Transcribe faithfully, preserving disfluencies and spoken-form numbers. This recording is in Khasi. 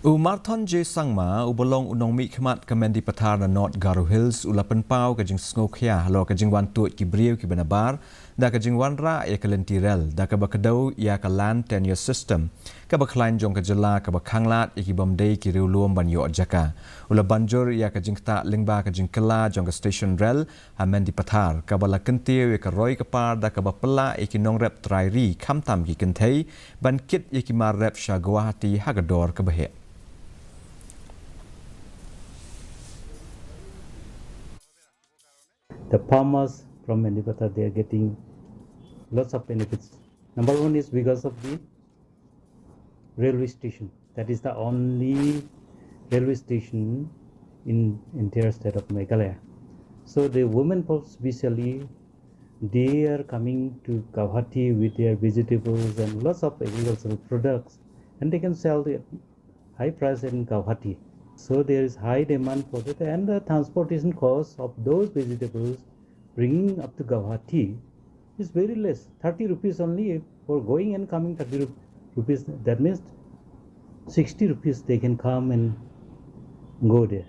U Marthon J Sangma, uba long u nongmihkhmat ka Mendipathar na North Garo Hills, u la pynpaw ka jingsngewkhia halor ka jingwan tuid ki briew kiba nabar da ka jingwanrah ïa ka lynti rel, da kaba kdew ïa ka Land Tenure System, kaba khlaiñ jong ka jylla kaba khanglad ïa ki bym dei ki riewlum ban ïoh jaka. U la ban jur ïa ka jingktah lyngba ka jingkylla jong ka station rel ha Mendipathar, kaba la kyntiew ïa ka roi ka par da kaba pynlah ïa ki nongrep trai ri, khamtam ki kynthei, ban kit ïa ki mar rep sha Guwahati ha ka dor kaba heh. The farmers from Mendipathar, they are getting lots of benefits. Number one is because of the railway station. That is the only railway station in entire state of Meghalaya. So the women folks specially, they are coming to Guwahati with their vegetables and lots of agricultural products, and they can sell the high price in Guwahati. So there is high demand for that, and the transportation cost of those vegetables bringing up to Guwahati is very less. Thirty rupees only for going and coming, thirty rupees. That means sixty rupees they can come and go there.